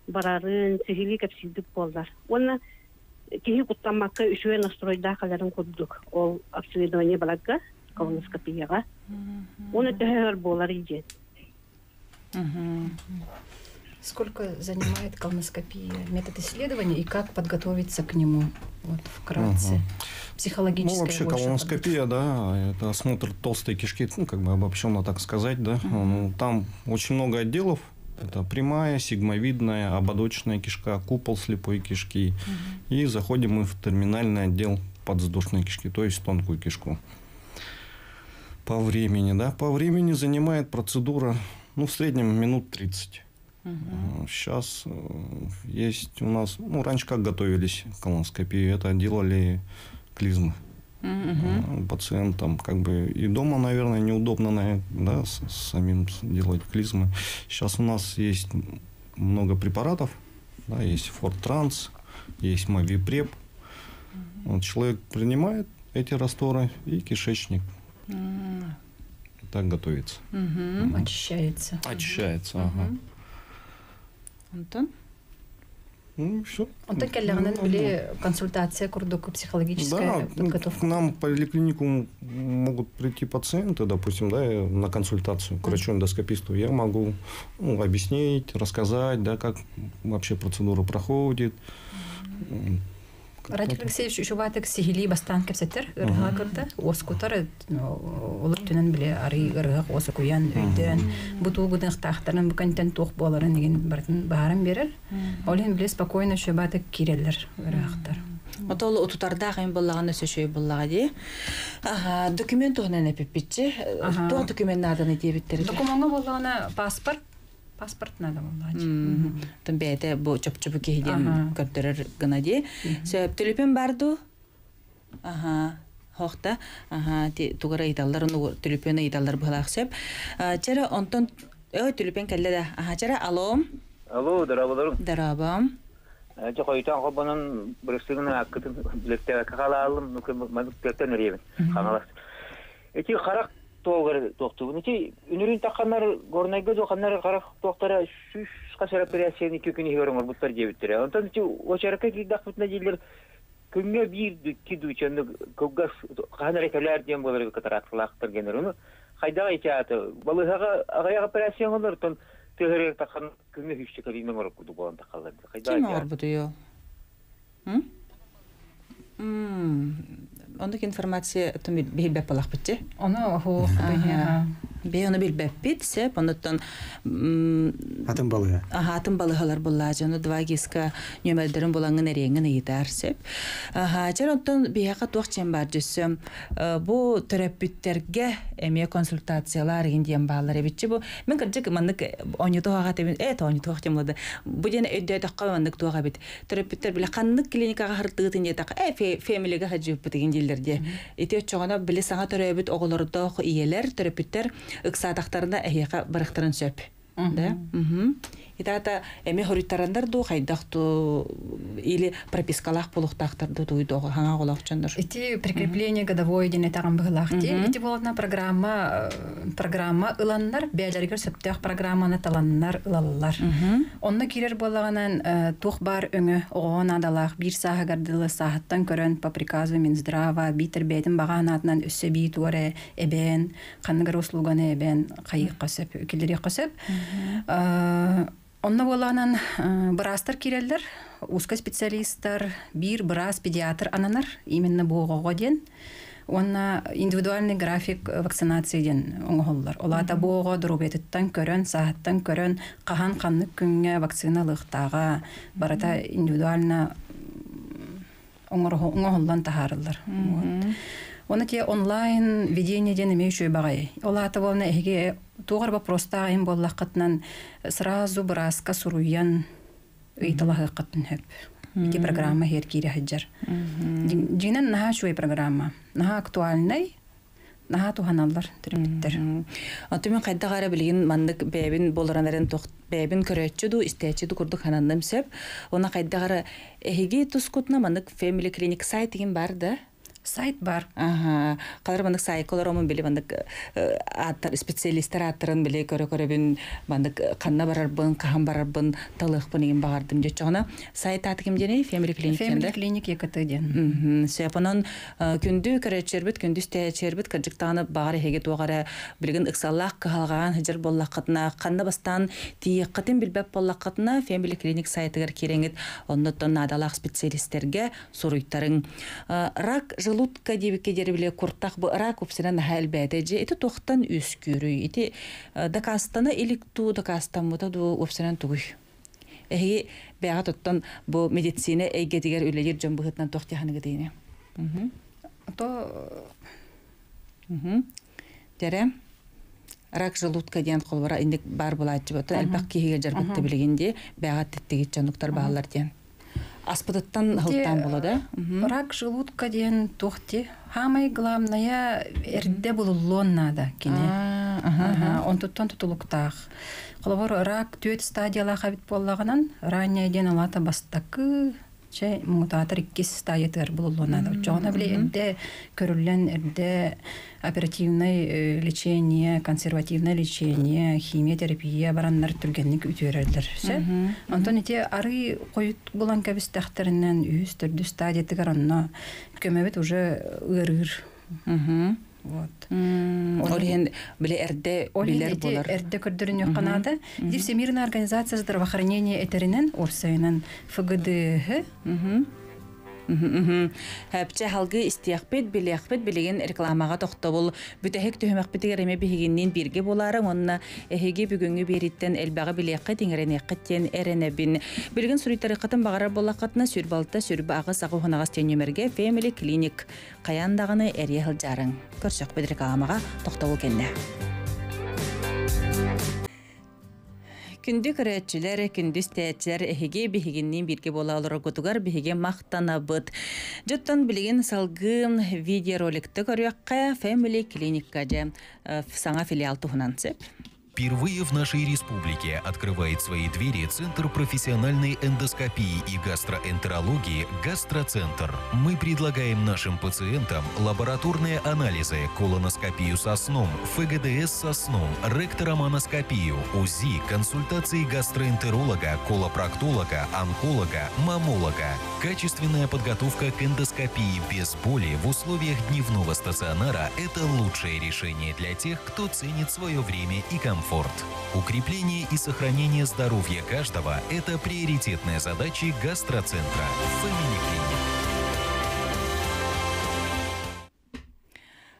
барарын сиһилии кэпсиирдик буоллар. Уонна киһи куттаммакка үчүгэй настройдаах кэлэрин курдук ол обследование барарга колоноскопияҕа. Уонна төһө өр буолар диэн. Сколько занимает колоноскопия, метод исследования и как подготовиться к нему? Вот вкратце. Мгм. Психологическая Ну, вообще больше колоноскопия, да, это осмотр толстой кишки, ну, как бы обобщенно так сказать, да. Ну, там очень много отделов. Это прямая, сигмовидная, ободочная кишка, купол слепой кишки. И заходим мы в терминальный отдел подвздошной кишки, то есть тонкую кишку. По времени, да, по времени занимает процедура, ну, в среднем минут 30. Сейчас есть у нас, ну, раньше как готовились к колоноскопии, это делали клизмы. Пациентам как бы и дома, наверное, неудобно, да, самим делать клизмы. Сейчас у нас есть много препаратов, да, есть Фортранс, есть Мовипреп. Вот человек принимает эти растворы и кишечник так готовится. Очищается. Очищается, ага. Антон? Ну, все. Онтон кэллэҕинэн били консультация курдук психологическая Да, ну, подготовка. к нам в поликлинику могут прийти пациенты, допустим, да, на консультацию к врачу-эндоскописту. Я могу, ну, объяснить, рассказать, да, как вообще процедура проходит. Радик Алексеевич үчүгэйдик сиһилии бастаан кэпсэтэр, ыарыһаҕы кытта, уоскутар, ол өттүнэн били арый ыарыһах уоскуйан, өйдөөн, бу тугу гыныахтаахтарын, бу кэнтэн туох буоларын игин барытын баһаран биэрэр. Ол иһин били спокойно үчүгэйдик киирэллэр ыарыһахтар. Отол утутардаах эм буллаганы сөшөй буллага ди. Аха, документ туһунан эпиппитчи. Туох документ нааданы диэбиттэр. Докумеҥҥа буоллаҕына паспорт, паспорт надо буоллаҕа. Тон бэйэтэ бу чопчу киһи диэн көрдөрөр гына ди. Сөп төлөпүөн бар дуу? Аха. Хохта. Аха, ти тугара ыйталлар, ону төлөпүөн ыйталлар быһалаах сөп. Чара онтон төлөпүөн кэллэ да. Аха, чара алло. Алло, дорооболоруҥ. Дорообо. Дьэ хойутаан холбонон бырастыгынан аккытын билэктээбэккэ хаалаалым, маннык тыаттан эрийэбин. Хаҥалас. Ити харах туолгар туохтугун. Ити үнүрүн тахханнар Горнайга дуоханнар харах туохтара сүүс хас операцияны икки күн иһигэр оҥорбуттар диэбиттэрэ. Онтон ити уочаракка киирдэхпитинэ дииллэр күҥҥэ биир икки дуучанны кылгас хаһан эрэ кэлээр диэн буолар катаракталаахтар генер. Ону хайдах ити аата балыыһаҕа аҕыйах операция оҥорор, оттон тыаһырыгар таххан күҥҥэ сүүсчэ кэлиини оҥорор курдук буолан таххаллар. Хайдах Ким ити аата? оҥорбутуй Оннук информация билбэт буоллахпыт. Ону оһуох Бэйэ ону билбэппит, сөп, онуттан Атын балыыһа. Аха, атын балыыһалар буллаа, ону 2ГИС-ка нүөмэрдэрин булаҥҥын эриэҥҥин ыйытаар сөп. Аха, чэр онтон биһиэхэ туох чен бар дьөссө бу төрөппүттэргэ эмиэ консультациялар игин диэн бааллар эбитчи бу мин кырдьык маннык оонньутуох тебин оонньутуох тем бу диэн өйдөөтөххө маннык туох эбит төрөппүттэр биле ханнык клиникаҕа хартыытын диэтэх фэмилига хаджыппыт игин дииллэр диэ ити оччоҕуна били саҥа төрөөбүт оҕолордоох ийэлэр төрөппүттэр ыксаатахтарына эһиэхэ барахтарын сөп да Итата эми хоруйтарандар дуу хайдах ту или пропискалаах буолуохтаахтар дуу туйдоҕо хаҥа олоохчоннор. Ити прикрепление годовой диэн этэҕин быһылаах дии. Ити буолатына программа программа ыланнар, бэйэлэригэр сөптөөх программаны таланнар ылаллар. Онно киирэр буоллаҕынан туох баар өҥө оҕоҕо наадалаах биир сааһыгар дылы сааһыттан көрөн по приказу Минздрава биитэр бэйэтин баҕа анаатынан өссө бии туора эбээн ханнык эрэ услуганы эбээн хайыахха сөп, киллэриэххэ сөп. Онно буолаанан быраастар киирэллэр, узкой специалисттар, биир быраас педиатр ананар, именно бу оҕоҕо диэн. Уонна индивидуальный график вакцинации диэн оҥоһуллар. Ол аата бу оҕо доруобуйатыттан көрөн, сааһыттан көрөн, хаһан ханнык күҥҥэ вакцина ылыахтааҕа барыта индивидуально оҥоһуллан таһаарыллар. Оны те онлайн ведение диэн эмиэ үчүгэй баҕайы. Ол аата буолна эһиги туох эрэ вопростаах иһин буоллаххытынан сразу бырааска суруйан ыйыталаһыаххытын сөп. Ити программа иһэр киирэ сылдьар. Дьиҥинэн наһаа үчүгэй программа. Наһаа актуальнай, наһаа туһаналлар төрөппүттэр. Оттон мин хайдах эрэ билигин маннык бэйэбин буоларан эрэн туох бэйэбин көрөөччү дуу, истээччи дуу курдук хананным сөп. Уонна хайдах эрэ эһиги тускутуна маннык Family Clinic сайт игин бар да? Сайт бар. Аха. Қалар бандык сайколар омун били бандык аттар специалисттер аттарын били көрө көрөбүн бандык ханна барарбын, кахан барарбын, талыхпын еген багардым жечогона. Сайт аты ким дени? Family Clinic Family Clinic ЕКТ ден. Сепонон күндү көрөчербит, күндүс тәчербит, кыржыктааны багар эһеге туагара билген ыксаллах кыһалгаан хыжыр боллаккытына, ханна бастан тиеккытын билбеп боллаккытына Family Clinic сайтыгар киреңит, оннотон надалах специалисттерге суруйтарын. Рак желудка дебикке дербиле куртах бу рак упсина нахал бәтеже ити тохтан үскүрү ити дакастана иликту дакастаммыта ду упсинан тугуй. Эһи бәға тоттон бу медицина эйгетигер үлелер жон быһытынан тохтяханыгы дейне. То Тере рак желудка диэн холбара индик бар булаачы бата элбак киһиге жарбытты билигинди бәға теттигит жонуктар баалар диэн. Аспытыттан хылтан боло да? Рак желудка диэн тухти. Самое главное, эрде булуллуон надо кини. Онтуттан тутулуктаах. Холобор рак түөт стадиялаах эбит буоллаҕынан, ранняя диэн алаата бастакы, че мутаатар иккис стадиятыгар булуллуон надо. Оччоҕуна били эрде көрүллэн эрде оперативное лечение, консервативное лечение, химиотерапия бараннар түргэнник үтүөрэллэр. Все. Онтон ити ары койут булан кэбистэхтеринэн үс төрдүс стадиятыгар онно көмөбүт уже ыарыыр. Вот. Ол иһин биле эрде билер болар. Эрде көрдөрүнү канада. Ди Всемирная организация здравоохранения этеринен орсайынан ФГДХ. Хэпче халгы истиэхпит, билиэхпит билигин рекламаға тохтобул бүтэһик түһүмэхпитигэр эме биһигиннин бирге боларың онна эһиги бүгүнгү бериттен элбэҕи билиэххэ тиҥэрениэххит тиэн эренэбин. Билигин суруйтарыххытын баҕарар буоллаххытына сүрбалта сүрбэ аҕыс аҕы хунаҕас тиэн Family Clinic каян даҕаны эрие хылдьаарыҥ. Көрсөхпүт рекламаға тохтобул кэннэ. Күндү көрөөччүлэр, күндүс тээччилэр эһиги биһигинниин бирге буола олороргутугар биһиги махтанабыт. Дьоттон билигин салгыы видеороликты көрүөххэ Family Clinic же саҥа филиал туһунан сөп. Впервые в нашей республике открывает свои двери Центр профессиональной эндоскопии и гастроэнтерологии «Гастроцентр». Мы предлагаем нашим пациентам лабораторные анализы, колоноскопию со сном, ФГДС со сном, ректороманоскопию, УЗИ, консультации гастроэнтеролога, колопроктолога, онколога, маммолога. Качественная подготовка к эндоскопии без боли в условиях дневного стационара – это лучшее решение для тех, кто ценит свое время и комфорт. Укрепление и сохранение здоровья каждого – это приоритетная задача гастроцентра Family Clinic.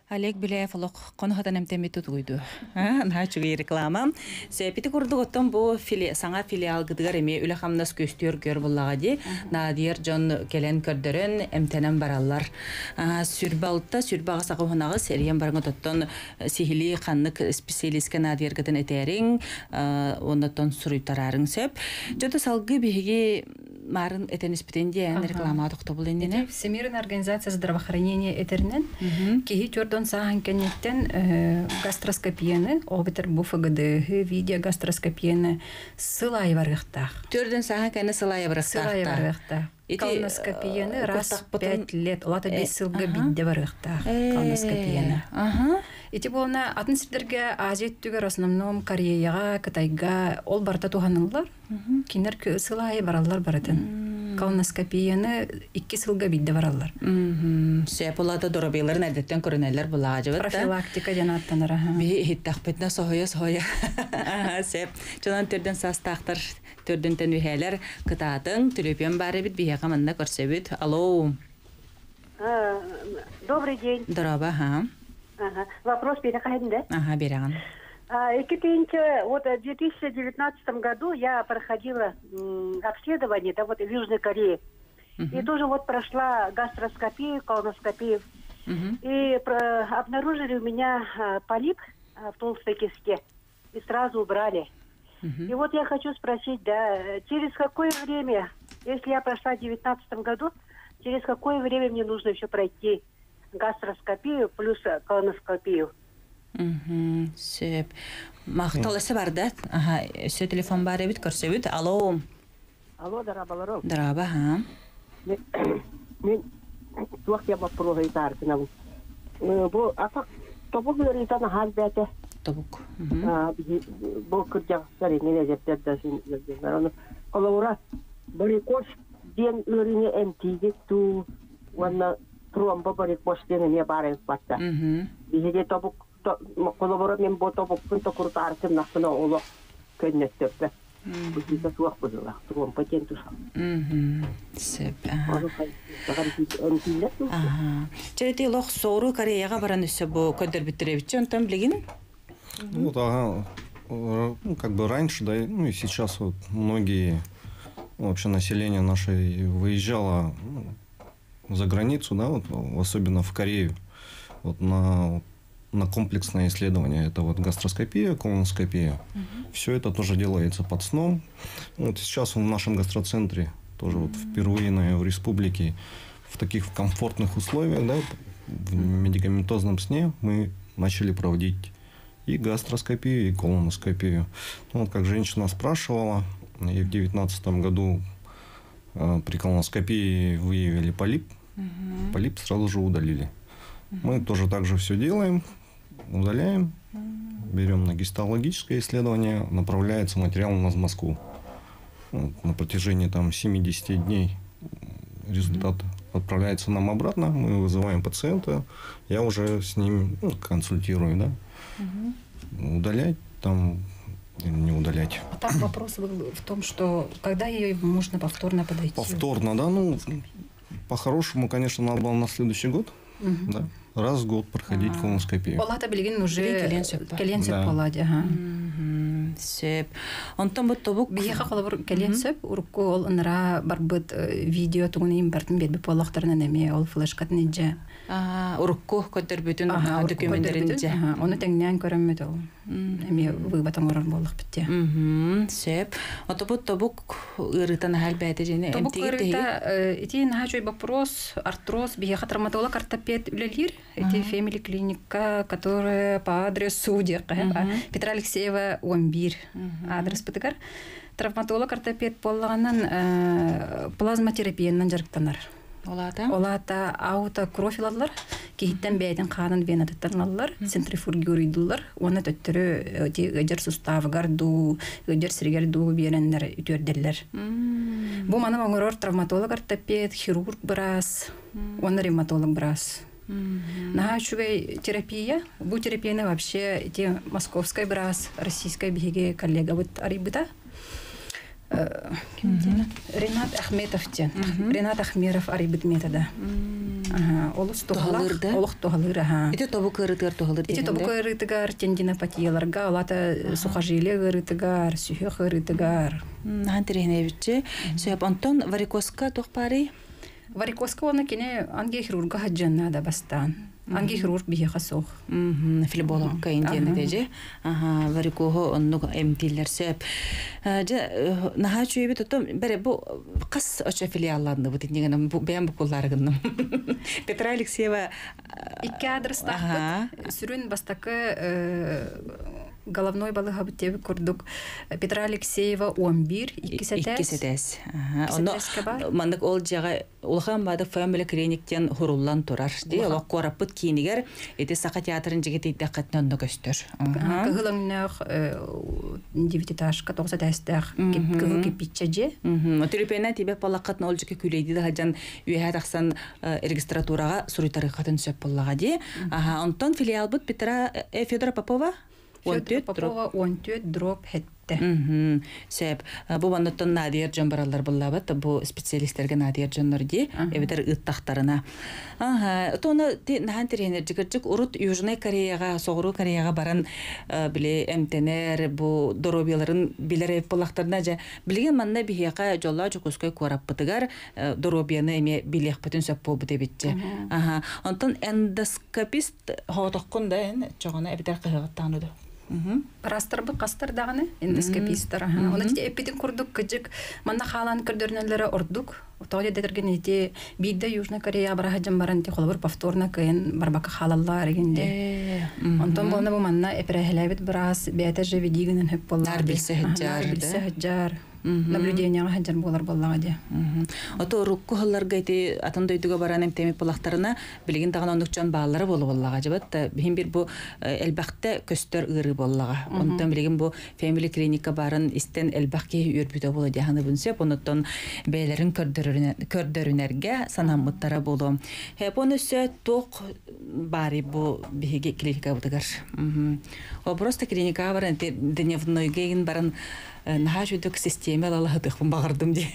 Олег Беляев олох конохотан эмтеммит тугуйду. Наһаа үчүгэй реклама. Сепити курдук оттон бу фили саҥа филиал гыдыгар эми үлэ хамнас көстүөр көр буллаҕа ди. Наадыйар дьон кэлэн көрдөрөн эмтенен бараллар. Сүрбалта сүрбаҕа саҕа хунаҕы сериен барыңа тоттон сихили ханнык специалистке наадыйаргытын этериң, оннотон суруйтарарың сөп. Жото салгы биһиги марын этениспитин диэн реклама тохтобул иннинэ. Всемирная организация здравоохранения этеринен киһи төрдөн сааһын кэнниттэн гастроскопияны, обитер бу ФГДХ, видеогастроскопияны сыл айы барыахтаах. Төрдөн сааһын кэннэ сыл айы Сыл айы барыахтаах. барыахтаах. Колоноскопияны раз в 5 лет, олата 5 сылга бидде барыахтаах колоноскопияны. Ити буолна атын сирдерге Азия түгер основном Кореяга, Кытайга ол барта туханыллар. Кинер сыл айы бараллар баратын. Колоноскопияны 2 сылга бидде бараллар. Сөп олата доробиларын әрдеттен көрінәлер булаажыбыт да. Профилактика жанаттанар. Би хиттахпытна соһоя соһоя. Сөп. Чонан төрдөн састаахтар төрдөн төнүһэлэр кытаатын төлөпүөн бары бит биһиэхэ манна көрсөбүт. Алло. Добрый день. Дороба, ха. Ага. Вопрос переходим, да? Ага, береган. Вот в 2019 году я проходила обследование, да, вот в Южной Корее. И тоже вот прошла гастроскопию, колоноскопию. И обнаружили у меня полип в толстой кишке. И сразу убрали. И вот я хочу спросить, да, через какое время, если я прошла в 2019 году, через какое время мне нужно еще пройти гастроскопию плюс колоноскопию? Сөп. Махтал эсе бар да? Ага, өссө телефон бар эбит көрсөбүт. Алло. Алло, дарабаларым. Дороба, ха. Мен Туох диэн боппуруоһу ыйытааргынабын. Бу атах тобук ыарыыта наһаа элбээтэ. Тобук. Бу кырдьаҕастар иҥин эдэрдэр да син ыалдьаллар. Ону холобура варикоз диэн ыарыыны эмтиигит дуу уонна тромбо варикоз диэн эмиэ баар эбит барда. Биһиги тобук холобура мин бу тобукпун токурутаары гыннахпына олох көннөттөрбөт. Быһыыта суох быһыылаах. Тромба диэн туһа. Сөп. Чэ, ити олох соҕуруу Кореяҕа баран өссө бу көрдөрбүттэр эбит. Онтон билигин? Ну вот, ага, ну, как бы раньше, да, ну и сейчас вот многие вообще население наше выезжало, ну, за границу, да, вот, особенно в Корею, вот на комплексное исследование. Это вот гастроскопия, колоноскопия. Все это тоже делается под сном. Вот сейчас в нашем гастроцентре тоже вот впервые, наверное, в республике в таких комфортных условиях, да, в медикаментозном сне мы начали проводить и гастроскопию, и колоноскопию. Ну, вот как женщина спрашивала, и в 2019 году при колоноскопии выявили полип. Полип сразу же удалили. Мы тоже так же все делаем, удаляем, берем на гистологическое исследование, направляется материал у нас в Москву. Вот, на протяжении там 70 дней результат отправляется нам обратно, мы вызываем пациента, я уже с ним, ну, консультирую, да, удалять там или не удалять. А там вопрос был в том, что когда ее можно повторно подойти? Повторно, да, ну, по-хорошему, конечно, надо было на следующий год, да, раз в год проходить колоноскопию. Ол аата билигин уже Кэлиэн сөп. Кэлиэн сөп Да. буолла дии, аха. Сөп. Онтон бу тобук Биһиэхэ холобур кэлиэн сөп, урукку ол ынара барбыт видео тугун иһин бартын биэрбит буоллахтарынан эмиэ ол флешкатын илдьэ. Урукку көрдөрбүтүн Аха, урукку документтерин көрдөрбүтүн, дьэ. Аха, ону тэҥнээн көрөммүт ол. Эмиэ вывод оҥорор буоллахпыт дии. Сөп. Ото бу тобук ыарыытан аһал бэйэтэ дьиэни Тобук эмтиигит тэһиги? ыарыыта ити наһаа үчүгэй вопрос, артроз биһиэхэ травматолог ортопед үлэлиир. Ити Family клиника, которая по адресу диэххэ Петра Алексеева 11 аадырыспытыгар. Травматолог ортопед буоллаҕынан плазмотерапиянан дьарыктанар. Ол аата? Ол аата ауто кровь ылаллар, киһиттэн бэйэтин хаанын венатыттан ылаллар, центрифугируйдуулар, уонна төттөрү ити ыалдьар суставыгар дуу, ыалдьар сиригэр дуу биэрэннэр үтүөрдэллэр. Бу маны оҥорор травматолог ортопед, хирург быраас, уонна ревматолог быраас. Наһаа үчүгэй терапия. Бу терапияны вообще ити московскай быраас, российскай биһиги коллегабыт арыйбыта. Ким диэн? Ренат Ахметов диэн. Ренат Ахмеров арыйбыт метода. Аха, олус Туһалыыр туһалаах, да? олох туһалыыр, аха. Ити тобук ыарыытыгар туһалыыр Ити диэн тобук да? ыарыытыгар, тендинопатияларга, ол аата сухожилие ыарыытыгар, сүһүөх ыарыытыгар. Наһаа интэриэһинэй. Сөп. Онтон варикозка туох баарый? Варикозка уонна кини ангиохирурга сылдьыан наада бастаан. Ангиохирург биһиэхэ суох. Флебологка диэн этэ. Аха, варикоһу оннук эмтииллэр сөп. Дьэ, наһаа үчүгэйбит оттон бэрэ бу хас очо филиалланныбыт иннигэн бу бэйэм букуллаарыгынным. Петра Алексеева Икки адрестаахпыт. Сүрүн бастакы головной балыыһабыт диэбит курдук Петра Алексеева 11, иккис Иккис этээс. Этээс. Аха. Иккис Онно этээскэ баар. Маннык ол дьиэҕэ улахан баада Family Clinic диэн суруллан турар. Ди Улахан. олох куораппыт киинигэр ити Саха театрын дьиэтэ онно көстөр. Аха. Кыһыл өҥнөөх девятиэтажка тоҕус этээстээх кыһыл кирпииччэ дьиэ. Төлөпүөнүнэн тиийбэт буоллаххытына ол дьиэкэ күүлэйдии да сылдьан үөһэ тахсан регистратураҕа суруйтарыаххытын сөп буоллаҕа дии. Аха, онтон филиалбыт Петра Федора Попова Федора 14 дробь Попова 14 дробь 7. Сөп. Бу манныттан наадыйар дьон бараллар буоллабыт. Бу специалистерге наадыйар дьоннор дии. Эбэтэр ыыттахтарына. Аха, тоны наһаа интэриэһинэй кырдьык урут Южный Кореяҕа, Соҕуруу Кореяҕа баран били эмтэнэр, бу доруобуйаларын билэр эбит буоллахтарына дьэ, билигин манна биһиэхэ дьоллоох Дьокуускай куораппытыгар доруобуйаны эмиэ билиэхпитин сөп буолбут эбитчи. Аха, онтон эндоскопист хоотоххун да эн чоҕуна эбэтэр кыһыгыттаан уду. Быраастарбыт хастар даҕаны эндоскопистар. Оны ити эппитин курдук кыдьык манна хаалан көрдөрүнэллэрэ ордук. Тоҕо диэтэргин ити биирдэ Южный Корея бараһа дьон баран ити холобур повторно кыайан барбакка хаалаллар игинде. Онтон буолна бу манна эпэрээһэлээбит быраас бэйэтэ же видигинэн хөп Наар буоллар. билсэ Наар сылдьар, билсэ да? сылдьар. Наблюдениеҕа сылдьар буолар буоллаҕа дии. Ото урукку сылларга ити атын дойдуга баран эмтэммит буоллахтарына, билигин даҕаны оннук дьон бааллара буолуо буоллаҕа дьыбат да биһин бир бу элбэхтэ көстөр ыарыы буоллаҕа. Онтон билигин бу Family клиника баарын истэн элбэх киһи үөрбүтэ буолуо дии саныыбын сөп. Онуттан бэйэлэрин көрдөрүнэргэ санаммыттара буолуо. Хэпон өссө туох баарый бу биһиги клиникабытыгар? О, просто клиникаҕа баран дневнойга игин баран наһаа үчүгэй систиэмэ ылалаһытыахпын баҕардым дии.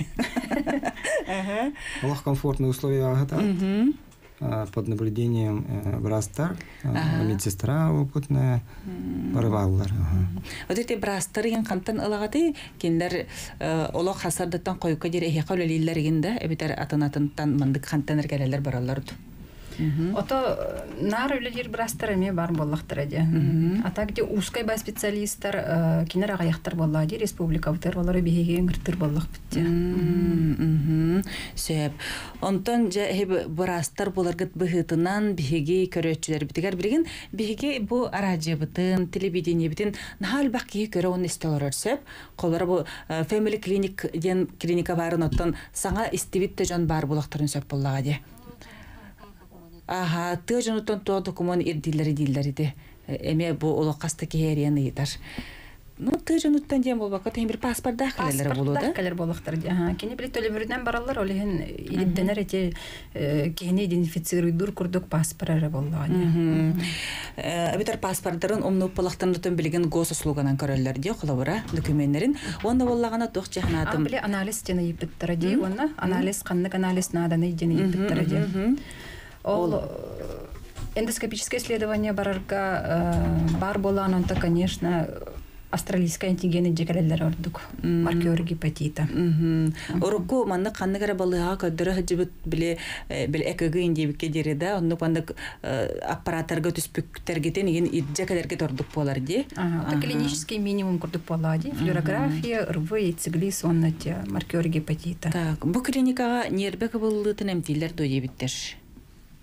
Олох комфортные условия под наблюдением быраастар, медсестра опытная, барыбааллар. Вот эти быраастар игин хантан ылаҕатый? Кинилэр олох хасардаттан хойукка диэри эһиэхэ үлэлииллэр игин да, эбэтэр атын-атынтан мандык хантан эргэрэлэр бараллар Ото наар үлэлиир быраастар эмиэ баар буоллахтара дии. А так где узкой ба специалисттар кинилэр аҕыйахтар буоллаҕа дии республикабытыгар олору биһиги ыҥыртыыр буоллахпыт дии. Сөп. Онтон дьэ эһи быраастар буоларгыт быһыытынан биһиги көрөөччүлэрбитигэр билигин биһиги бу араадьыйабытын, телевидениебитин наһаа элбэх киһи көрө уонна истэ олорор сөп. Холобура бу Family Clinic диэн клиника баарын оттон саҥа истибит да дьон баар буолуохтарын сөп буоллаҕа дии. Аха, тыа дьонуттан туох докумуон ирдииллэри дииллэр ити. Эмиэ бу олох хаста киһи эрийэн ыйытар. Ну, тыа дьонуттан диэн буолбакка, тиһин бир паспордаах кэлэллэрэ буолуо да? Паспордаах кэлэр буоллахтар дии. Аха, кини били төлөбүрүнэн бараллар, ол иһин ирдэнэр эти киһини идентифицируйдуур курдук паспор эрэ буоллаҕа дии. Эбэтэр паспордарын умнуп буоллахтарына билигин госуслуганан көрөллөр дии, холобура, документтерин. Уонна буоллаҕына туох чехнаатым. Били анализ диэн ыйыппыттара дии, уонна анализ ханнык анализ нааданы диэн ыйыппыттара дии. Ол эндоскопическое исследование барарга бар буолан онто, конечно, австралийскай антигены дьэ ордук. Маркер гепатита. Урукку маннык ханнык эрэ балыыһаҕа көрдөрө сылдьыбыт били били ЭКГ индиэбиккэ диэри да оннук маннык аппарааттарга түспүктэргитин игин ирдьэ кэлэргит ордук буолар дии. Это клинический минимум курдук буоллаҕа дии. Флюорография, РВ, яйцеглиз уонна маркер гепатита. Так, бу клиникаҕа ньиэрбэ кыбыллыытын эмтииллэр дуо диэбиттэр.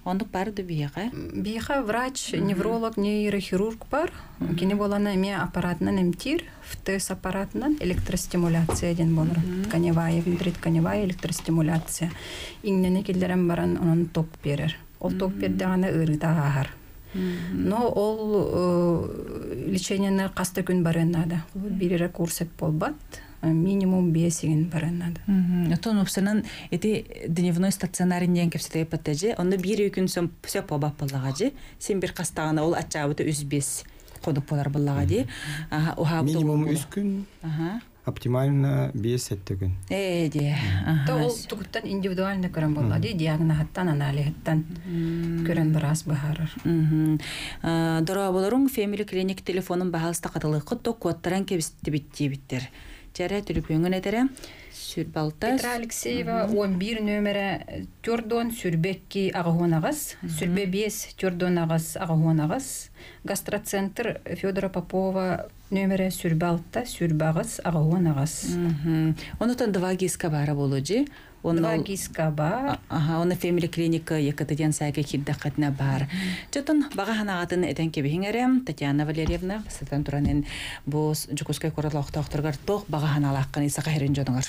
Оннук бар да биһиэхэ? Биһиэхэ врач, невролог, нейрохирург бар. Кини буолана эмиэ аппаратынан эмтиир, ФТС аппаратынан электростимуляция диэн буолар. Тканевая, внутритканевая электростимуляция. Иҥнэни киллэрэн баран онон ток биэрэр. Ол ток биэрдэҕинэ ыарыыта ааһар. Но ол лечениени хас да күн барыан наада. Биир эрэ курс буолбат, минимум 5 игин барыан наада. Оттон упсанан ити дневной стационар диэн кэпсэтэ паттажы, онно биир күн сөп буолбат буоллаҕа дии. Син бир хастаҕына ол аччаабыта 3-5 хонук буолар буоллаҕа дии. Минимум 3 күн. Оптимально 5-7 күн. Ээ дии. То ол тугуттан индивидуально көрөн буолла дии, диагноһыттан, аналиһыттан көрөн быраас быһаарар. Дорооболоруҥ, Family Clinic телефонун баһаалыста хатылыаххыт дуо, куоттаран кэбистибит диэбиттэр. Чэрэ түлүпүөҥүн этэрэ 26. Петра Алексеева 11 нөмірі 422 88, 25 48 88, гастроцентр Федора Попова нөмірі 26 28 88. Онутан 2ГИС-ка баара буолуо дии. 2ГИС-ка бар. Аха, оны Family Clinic Екатерин сайка киирдэххитинэ баар. Чотон баҕа санааҕытын этэн кэбиһиҥ эрэ, Татьяна Валерьевна, сытан туран бу Дьокуускай куорат олохтоохторугар туох баҕа санаалааххыный Саха сирин дьонугар?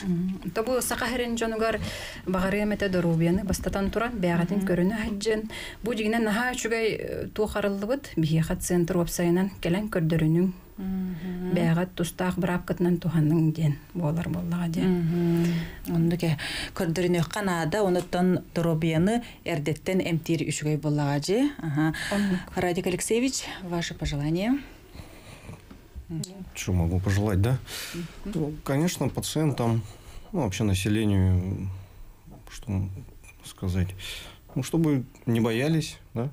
То бу Саха сирин дьонугар баҕарыам этэ доруобуйаны бастатан туран бэйэҕитин көрүнэ сылдьын. Бу дьиҥинэн наһаа үчүгэй туох арыллыбыт биһиэхэ центр уопсайынан кэлэн көрдөрүнүҥ. Бэйэҕит тустаах быраапкытынан туһаныҥ диэн буолар буоллаҕа диэн. Оннук көрдөрүнүөххэ наада, онуттан доруобуйаны эрдэттэн эмтиир үчүгэй буоллаҕа дии. Радик Алексеевич, ваше пожелание? Что могу пожелать, да? Ну, конечно, пациентам, ну, вообще населению, что сказать, ну, чтобы не боялись, да?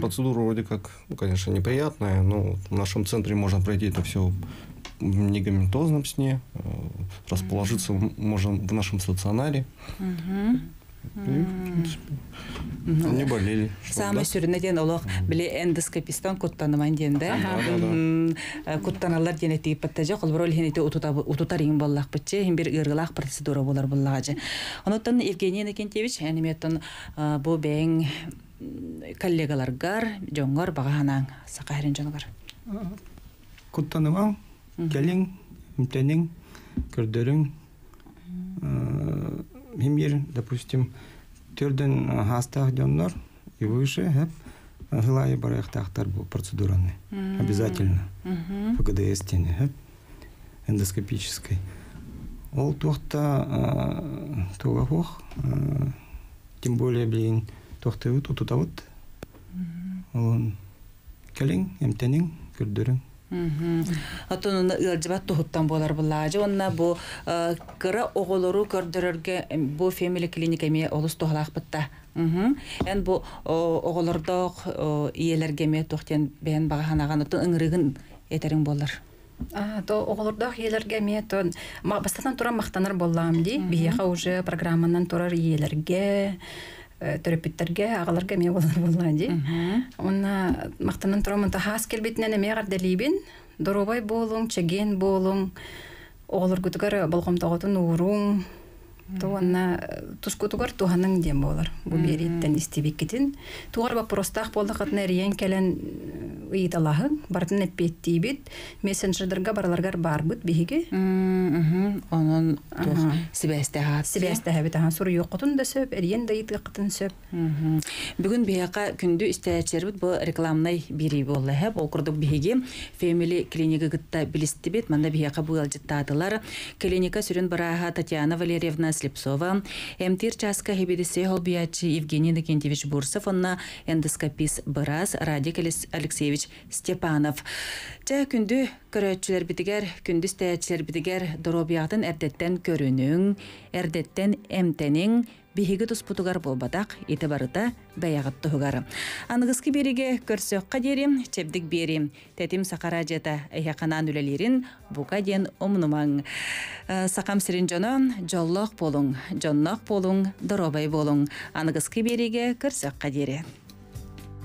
Процедура вроде как, ну, конечно, неприятная, но в нашем центре можно пройти это все в немедикаментозном сне, расположиться можно в нашем стационаре. И, в принципе, не болели. Самый сүрүнэ диэн олох били эндоскопистан куттанымаҥ диэн да. Куттаналлар диэн этиги паттажа холбор ол хинити утутар иҥ буоллахпытчы хин бир ыарыылаах процедура буолар буоллаҕа. Онуттан Евгений Иннокентьевич энимиэттэн бу бэйэҥ коллегаларгар, дьоҥҥор баҕа санааҥ Саха сирин дьонугар. Куттанымаҥ, кэлиҥ, эмтэниҥ, көрдөрүҥ. Химир, допустим, төрдөн хастах дьоннор и выше, хеп, хылайы барыахтаахтар бу процедураны. Обязательно. ФГДС тени, хеп, эндоскопической. Ол туохта туга хуох, тем более, блин, туохтыбыт, утутабыт. Олон кэлиҥ, эмтэниҥ, көрдөрүҥ. Оттон ыалдьыбат туһуттан буолар буллаажы. Онна бу кыра оҕолору көрдөрөргө бу Family Clinic эмиэ олус туһалаахпытта. Эн бу оҕолордоох ийэлэргэ эмиэ туох диэн бэйэн баҕа оттон ыҥырыгын этериң буолар. То оҕолордоох ийэлэргэ эмиэ то бастатан туран махтанар буоллаам дии. Биһиэхэ уже программанан турар ийэлэргэ, төрөппүттэргэ, аҕаларга эмиэ болар буоллаа дии. Онна махтанан туран хаас келбитинен эмиэ эҕэрдэлиибин. Доруобай буолуҥ, чэгиэн буолуҥ, оҕолоргутугар болҕомтоҕутун ууруҥ, то уонна тускутугар туһаныҥ диэн буолар. Бу биэрииттэн истибиккитин. Тугар вопростаах буоллаххытына эрийэн кэлэн ыйыталаһыҥ, барытын эппиэттиибит. Мессенджердерга барыларгар баарбыт биһиги. Онон сибээстэһаат. Сибээстэһэбит ахан суруйуоххутун да сөп, эрийэн да ыйытыаххытын сөп. Бүгүн биһиэхэ күндү истээччилэрбит бу рекламнай биэрии буолла һэ. Ол курдук биһиги Family клиника кытта билистибит. Манна биһиэхэ бу ыалдьыттаатылар. Клиника сүрүн бырааһа Татьяна Валерьевна Слепцова, эмтиир чааска сэбиэдиссэйэ солбуйааччы Евгений Иннокентьевич Бурцев, онна эндоскопист быраас Радик Алексеевич Степанов. Чэ, күндү көрөөччүлэрбитигэр, күндү истээччилэрбитигэр доруобуйаҕытын эрдэттэн көрүнүҥ, эрдэттэн эмтэниҥ, биһиги туспутугар буолбатах, ити барыта бэйэҕит туһугар. Аныгыскы биэриигэ көрсүөххэ диэри, чэбдик биэри, Тэтим Саха радиота эһиэхэ үлэлиирин бука диэн умнумаҥ. Сахам сирин дьоно, дьоллоох буолуҥ, дьонноох буолуҥ, доруобай буолуҥ. Аныгыскы биэриигэ көрсүөххэ диэри.